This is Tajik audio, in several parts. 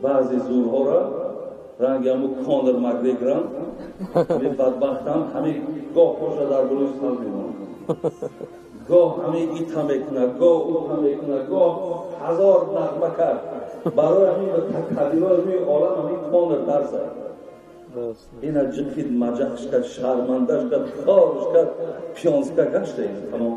Баъзе зӯрҳоро ранги ҳаму Конор Макгрегорам, ҳамин бадбахтам, ҳамин гоҳ поша дар болои сар мемонад, гоҳ ҳамин ита мекунад, гоҳ ута мекунад, гоҳ ҳазор нағма кард. Барои ҳамин ба такаббирои рӯи олам ҳамин Конор тарсад. Ина ҷиқид маҷақш кард, шармандаш кард, хорш кард, пёнска гашта ин тамом.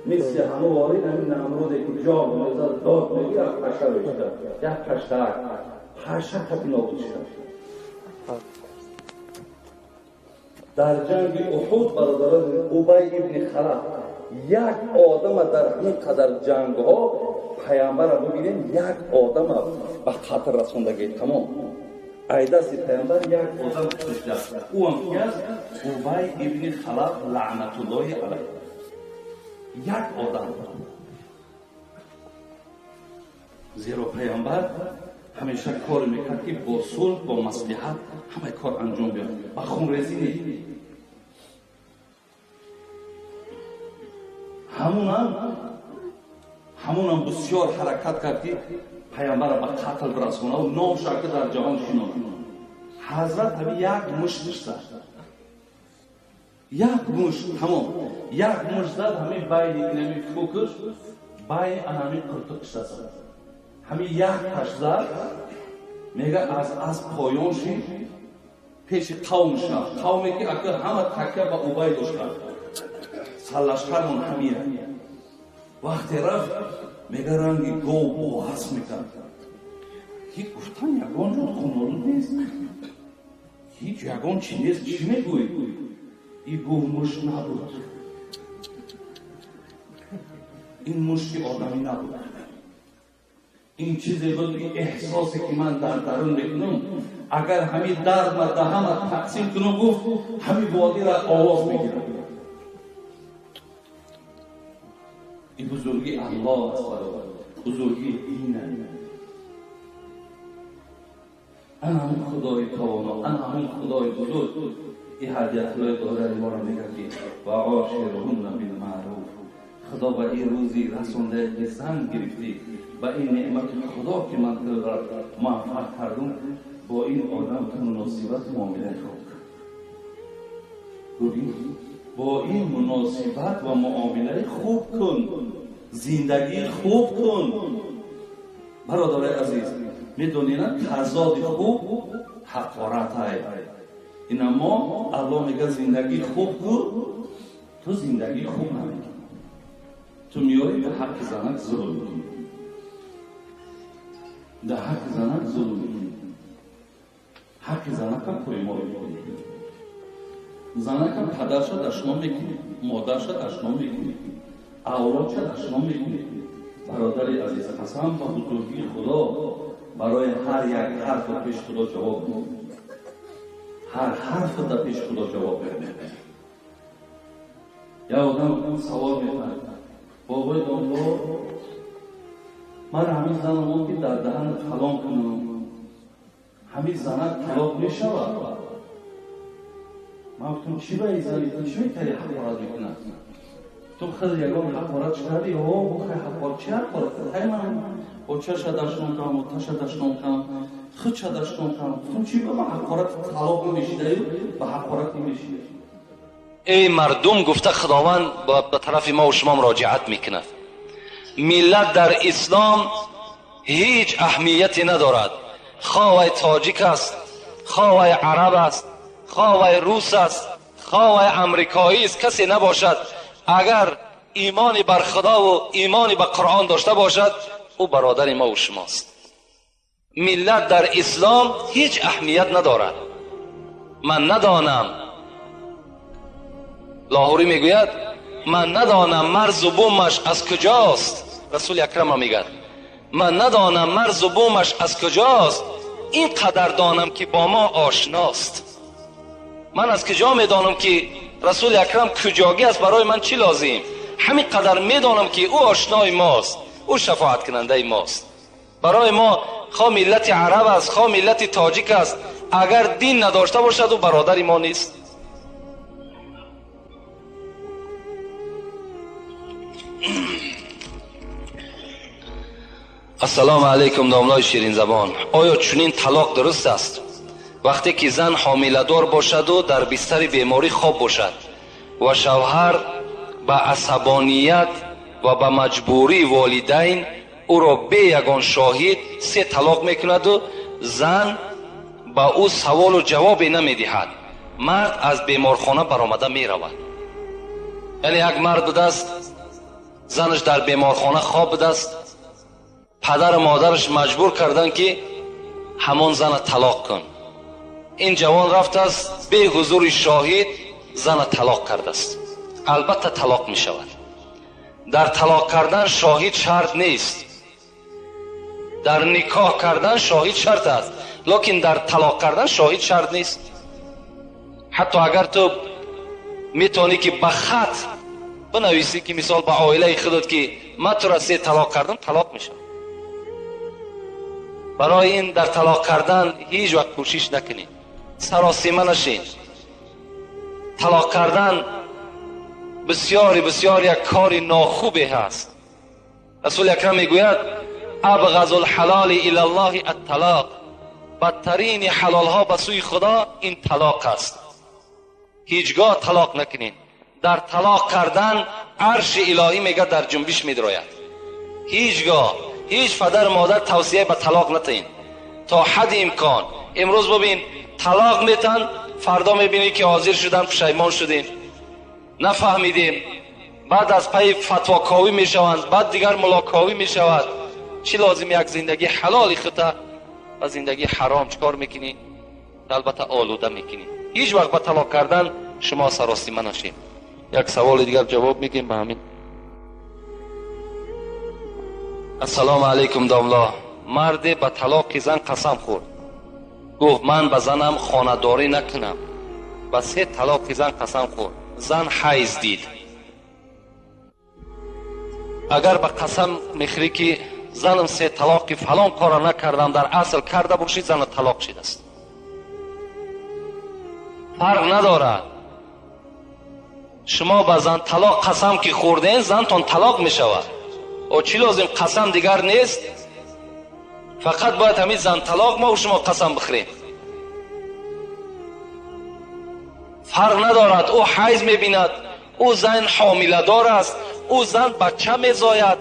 Мисли ҳамон вори ҳамин Намруде ки ҷо мезад, дод мегӯ, як паша рехта, як паштак, паша қапи нобуд шуд. Дар ҷанги Уҳуд бародарон Убай ибни Халаф як одама дар ҳамин қадар ҷангҳо паямбара бибинем, як одама ба қатл расондагӣ тамом. Айдасти паямбар як одам кушта. Ӯ ҳам ки аст? Убай ибни Халаф лаънатуллоҳи алайҳ. Як одам. Зеро паямбар ҳамеша кор мекард ки бо сулҳ, бо маслиҳат ҳамаи кор анҷом биёбад, ба хунрезӣ не. Ҳамунам бисёр ҳаракат кард ки паямбара ба қатл бирасонад, номша ки дар ҷаҳон шинонад. Ҳазрат ҳами як мушт зад, як мушт, тамом, як мушт зад, ҳамин байни инами фукш, байни анами қуртуқша зад. Ҳамин як таш зад, мега аз асп поён шид, пеши қавм шав, қавме ки ака ҳама такя ба Убай доштанд, сарлашкармон ҳамия. Вақте рафт, мега ранги гов боҳас мекард. Ки гуфтан ягон ҷо хунолуд нест, ҳеҷ ягон чи нест, чӣ мегӯӣ? И гуфт мушт набуд, ин мушти одамӣ набуд, ин чизе буд ки эҳсосе ки ман дар дарун мекунам, агар ҳамин дардма да ҳама тақсим кунам, гуфт ҳамин водира овоз мегирам. Ин бузургии Аллоҳ аст, бародар, бузургии дин аст. Ана ҳамун Худои тавоно, ана ҳамун Худои бузург ин ҳадиятҳои додари моро мегӯяд ки ва ошируҳунна билмаъруф. Худо ба ин рӯзи расондае ки зан гирифтӣ, ба ин неъмати Худо ки ман туро муваффақ кардум, бо ин одам ту муносибат муомилаи хуб кун. Бубин, бо ин муносибат ва муомилаи хуб кун, зиндагии хуб кун. Бародарои азиз, медонед, тазоди хуб ҳақорат ай. Ина мо Аллоҳ мегӯяд зиндагии хуб кун, ту зиндагии хуб намекунӣ. Ту меоӣ дар ҳаққи занак зулм мекунӣ, дар ҳаққи занак зулм мекунӣ, ҳаққи занакам поймол мекунӣ, занакам падарша дашном мекунӣ, модарша дашном мекунӣ, авлодша дашном мекунӣ. Бародари азиз, қасам ба бузургии Худо, барои ҳар як ҳарф пеш Худо ҷавоб медиҳӣ, ҳар ҳарф дар пеш Худо ҷавоб медиҳӣ. Як одам савол мекард: бобои домло, ман ҳамин занамон ки дар даҳан фалон кунам, ҳамин занак талоқ мешавад? Ман гуфтам чӣ ба ин зани ту чӣ метари ҳақорат мекунад? Ту худ ягон ҳақорат кардӣ? О, хай ҳақорат чӣ ҳақорат? Хай ман очаша дашном кардам, оташа дашном кардам, худша дашном кардам. Гуфтам чӣ ба ҳақорат талоқ намешидаю ба ҳақорат намешида? Эй мардум, гуфта Худованд ба тарафи мо ва шумо муроҷиат мекунад. Миллат дар ислом ҳеҷ аҳамияте надорад. Хоҳ вай тоҷик аст, хоҳ вай араб аст, хоҳ вай рус аст, хоҳ вай амрикоӣ аст, касе набошад. Агар имони бар Худову имони ба Қуръон дошта бошад, ӯ бародари мо ва шумост. Миллат дар ислом ҳеҷ аҳамият надорад. Ман надонам, Лоҳурӣ мегӯяд, ман надонам марзу бумаш аз куҷост. Расули акрам мегӯяд, ман надонам марзу бумаш аз куҷост, ин қадар донам ки бо мо ошност. Ман аз куҷо медонам ки Расули акрам куҷогӣ аст, барои ман чӣ лозим? ҳамин қадар медонам ки ӯ ошнои мост, ӯ шафоаткунандаи мост. Барои мо хоҳ миллати араб аст, хоҳ миллати тоҷик аст, агар дин надошта бошад, ӯ бародари мо нест. Ассалому алайкум, домлои ширинзабон. Оё чунин талоқ дуруст аст? Вақте ки зан ҳомиладор бошаду дар бистари беморӣ хоб бошад ва шавҳар ба асабоният ва ба маҷбурии волидайн ӯро бе ягон шоҳид се талоқ мекунаду зан ба ӯ саволу ҷавобе намедиҳад, мард аз беморхона баромада меравад. Яъне як мард будааст, занаш дар беморхона хоб будааст, падару модараш маҷбур карданд, ки ҳамон зана талоқ кун. Ин ҷавон рафтааст, бе ҳузури шоҳид зана талоқ кардааст. Албатта, талоқ мешавад. Дар талоқ кардан шоҳид шарт нест. Дар никоҳ кардан шоҳид шарт аст, лекин дар талоқ кардан шоҳид шарт нест. Ҳатто агар ту метавонӣ, ки ба хат бинависӣ, ки мисол ба оилаи худат, ки ман тура се талоқ кардам, талоқ мешавад. Барои ин дар талоқ кардан ҳеҷ вақт кӯшиш накунед, саросима нашед. Талоқ кардан бисёри бисёр як кори нохубе ҳаст. Расули акрам мегӯяд: أبغض الحلال إلى الله الطلاق. Бадтарини ҳалолҳо ба сӯи Худо ин талоқ аст. Ҳеҷгоҳ талоқ накунед. Дар талоқ кардан арши илоҳӣ, мега, дар ҷунбиш медрояд. Ҳеҷгоҳ ҳеҷ падару модар тавсия ба талоқ натаҳед то ҳадди имкон. Имрӯз бубин, талоқ метан, фардо мебинӣ, ки ҳозир шудан, пушаймон шудем, нафаҳмидем. Баъд аз пайи фатвоковӣ мешаванд, баъд дигар мулоковӣ мешавад. Чӣ лозим? Як зиндагии ҳалоли хута ба зиндагии ҳаром чӣ кор мекунӣ? Албатта, олуда мекунӣ. Ҳеҷ вақт ба талоқ кардан шумо саросима нашед. Як саволи дигар ҷавоб мегӯем ба ҳамин. Ассалому алайкум, домло. Марде ба талоқи зан қасам хӯрд, гуфт: «Ман ба занам хонадорӣ накунам». Ба се талоқи зан қасам хӯрд, зан ҳайз дид. Агар ба қасам мехӯрӣ, ки занам се талоқи фалон кора накардам, дар асл карда бошӣ, зана талоқ шидааст, фарқ надорад. Шумо ба зан талоқ қасам ки хӯрден, зантон талоқ мешавад. О, чӣ лозим? Қасам дигар нест, фақат бояд ҳамин зан талоқ мо шумо қасам бихӯрем. Фарқ надорад, ӯ ҳайз мебинад, ӯ зан ҳомиладор аст, ӯ зан бача мезояд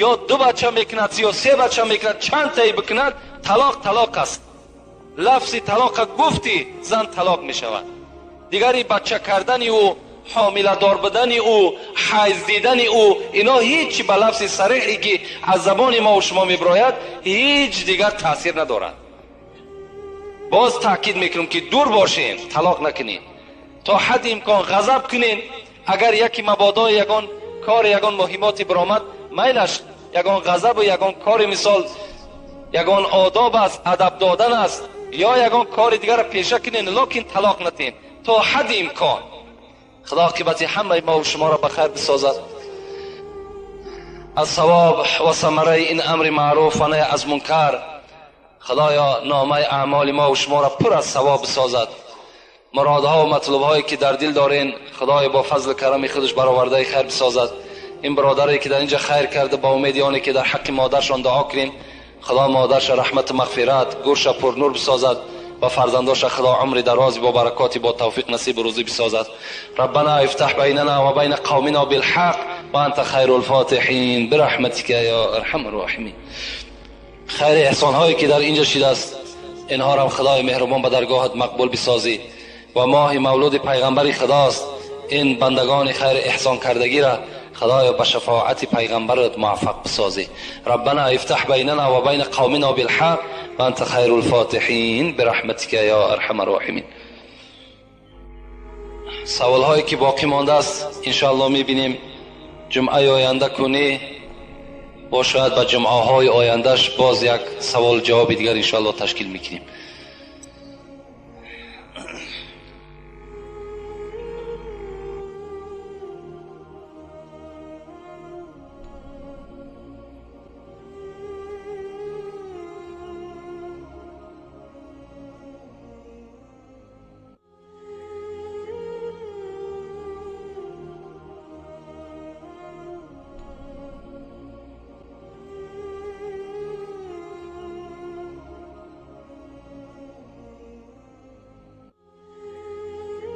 ё ду бача мекунад ё се бача мекунад, чанд таи бикунад, талоқ талоқ аст. Лафзи талоқа гуфтӣ, зан талоқ мешавад. Дигари бача кардани ӯ, ҳомиладор будани ӯ, ҳайз дидани ӯ, ино ҳеҷ ба лафзи сареҳе, ки аз забони мо шумо мебирояд, ҳеҷ дигар таъсир надорад. Боз таъкид мекунем, ки дур бошем, талоқ накунем. То ҳадди имкон ғазаб кунем. Агар яке мабодо ягон кор, ягон муҳимоте биромад, майлаш, ягон ғазабу ягон кори, мисол, ягон одоб аст, адаб додан аст ё ягон кори дигарро пеша кунем, лекин талоқ натем то ҳадди имкон. Худо оқибати ҳамаи мо шуморо ба хайр бисозад. Аз савоб ва самараи ин амри маъруф ва наҳй аз мункар, Худоё, номаи аъмоли мо шуморо пур аз савоб бисозад. Муродҳо ва матлубҳое, ки дар дил дорен, Худоё, бо фазлу карами худаш баровардаи хайр бисозад. Ин бародаре, ки дар инҷа хайр карда, ба умеди оне, ки дар ҳаққи модаршон дуо кунем, Худо модарша раҳмату мағфират, гӯрша пурнур бисозад ва фарзандоша Худо умри дарози бо баракоти, бо тавфиқ насибу рӯзӣ бисозад. ربنا افتح بيننا وبين قومنا بالحق وانت خير الفاتحين برحمتك يا ارحم الراحمين. خیر احسان هایی که در اینجا شده است، اینها را خدای مهربان به درگاهت مقبول بسازی. و ماه مولود پیغمبر خداست، این بندگان خیر احسان کردگی را خدایا به شفاعت پیغمبرت موفق بسازی. ربنا افتح بیننا و بین قومنا بالحق و انت خیر الفاتحین برحمتك یا ارحم الراحمین. سوال هایی که باقی مانده است، انشاءالله میبینیم جمعه آینده کنی با شاید به جمعه های آیندهش باز یک سوال جواب دیگر انشاءالله تشکیل میکنیم.